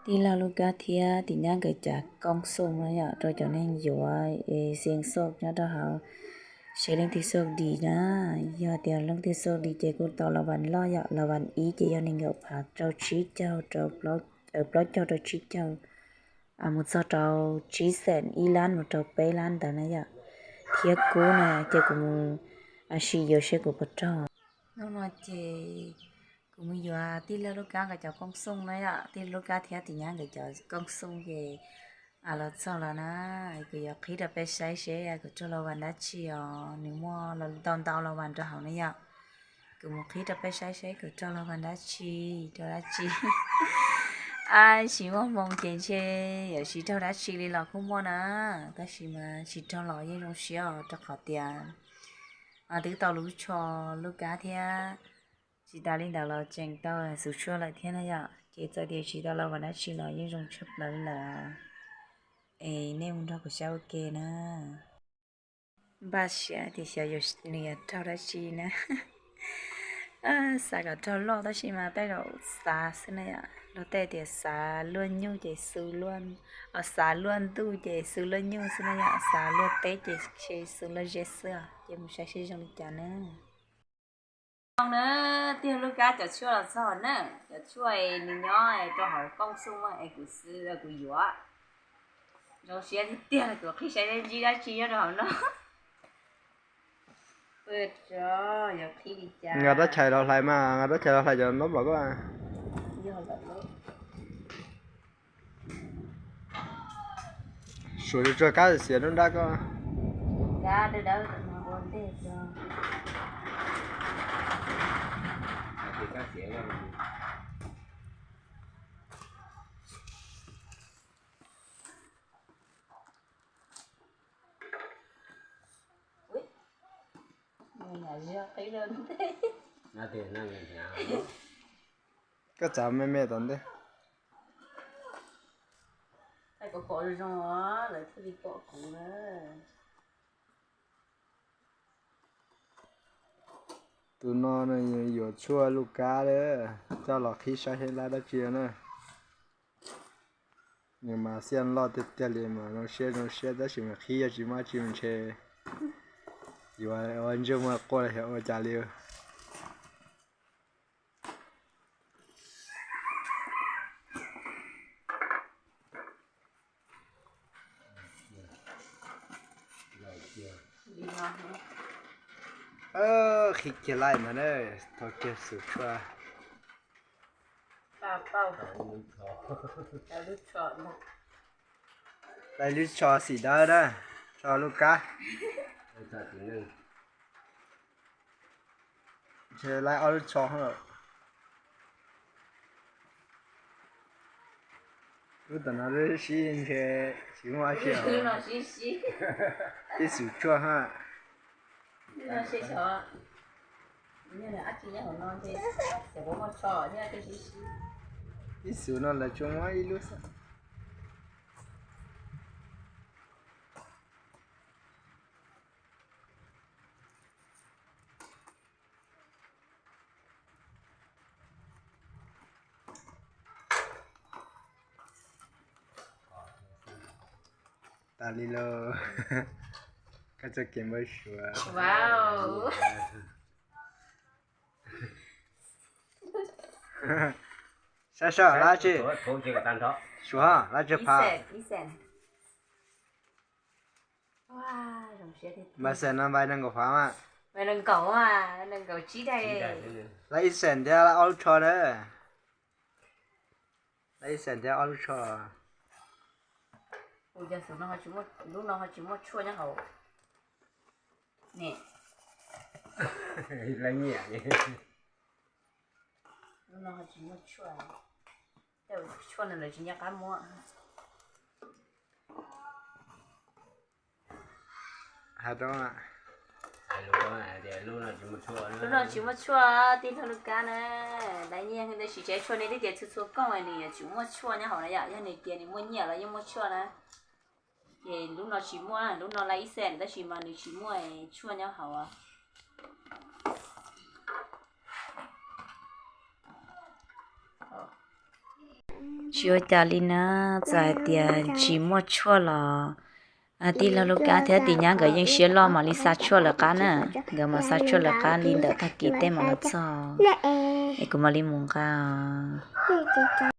Tij laug Lub Kab thiab tim nyab nkawd cov koob xooj na yom, rau cov neeg yuav es xeev xoj nyob rau hauv, seb leej twg xoj dim na. Yog tias leej twg xoj dim ces kuj tau las vas loj yom, las vas ib ces yog nees nkaum phav rau tsib caug, rau plaub caug rau tsib caug, mus txog rau tsib xees, ib lab mus rau peb lab ntawd na yom. Thiab kub na ces kuv mus sim yuav seb kuv puas raug. Hnub no ces kuv mus yuav tij laug Lub Kab nkawd cov koob xooj na yom, tij laug Lub Kab thiab tim nyab nkawd cov koob xooj ces los txog los na, kuv yuav qhib rau peb saib seb kuv raug las vas dab tsi os, nws muaj ntau ntau las vas rau hauv na yom. Kuv mus qhib rau peb saib seb kuv raug las vas dab tsi, raug dab tsi. Tsis muaj hmoo ces ntshe yuav tsis raug dab tsi li los kuj muaj na, tab sis mas tsis raug los yeej zoo siab os, rau qhov tias twb tau lub tsho Lub Kab thiab, tsis tas li ntawd los tseem tau Xuv Tshuaj lawm thiab na yom. Ces txawm tias tsis tau las vas dab tsi los yeej zoo tshaj plaws li lawm. Es nej mus nrog kuv saib ua ke na. Npaj siab tias xyov nws yuav raug dab tsi na. Xav kom raug loj tab sis mas tej zaum xav xwb na yom. Luag tej tias xav luaj nyuj ces xu luaj, xav luaj ntuj ces xu luaj nyuj xwb na yom, xav luaj teb ces xu luaj ze xwb os. Ces mus saib seb zoo li cas na. Zoo na, tij laug Lub Kab cov tshuaj los txog na, cov tshuaj nws nyob rau hauv koob xooj es kuv xwb kuv yuav. Zoo siab tiag tiag, kuv qhib saib ntsib dab tsi nyob rau hauv no. Nqa rab chais los hlais mas, nqa rab chais los hlais cov ntaub nplom koj. Suav tsuag kab xiav nruab nrab koj. Koj txav me me tom ntej. Kuv pom zoo zoo os, lawv thiaj li pom kuv na. Tus no nws yuav tshuaj Lub Kab lawm, coj los qhib saib seb lab dab tsi na. Nws mas xiaj loj tiag tiag li mas zoo siab zoo siab tab sis mas qhib yog tsis muaj dab tsi mus ntshe yuav ua ntsej muag quaj los xyov ua cas li. Qhib kiag laij ntag na, thau kiag Xuv Tshuaj. Laij lub tsho xim dawb na, tsho Lub Kab. Ntshe laij ob lub tsho lawm. Lub tom no lub sib ntshe tsis muaj dab tsi. Ib Xuv Tshuaj ha. Ib Xuv no lawv tsuas muab ib lub xwb. Tas li lauj. Koj txoj kev npau suav. Saib saib lab tsi. Suav lab tsi phav. Npais xees no npais nees nkaum phav mas. Lab ib xees thiab lab ob lub tsho na. Lab ib xees thiab ob lub tsho. Lub no ho tsis muaj tshuaj nyob hauv. Lub no ho tsis muaj tshuaj. Tej tshuaj no lawv tsis nco qab muab. Lub no tsis muaj tshuaj, tij laug Lub Kab na. Lab nyiaj tab sis tsev tshuaj nej twb tias txhua txhua kooj nws yuav tsum muaj tshuaj nyob hauv na yom, yog nws tias nws muaj nyiaj los yeej muaj tshuaj na. Ces lub no tsis muaj, lub no lab ib xees tab sis mas nws tsis muaj tshuaj nyob hauv. Tsis ua cas li na, txawm hais tias tsis muaj tshuaj los tij laug Lub Kab thiab tis nyab nkawd yeej siab loj mam li xa tshuaj lawv qab na. Nkawd mam xa tshuaj lawv qab li ntawm tag kis tej mam los txog, es kuv mam li mus nqa os.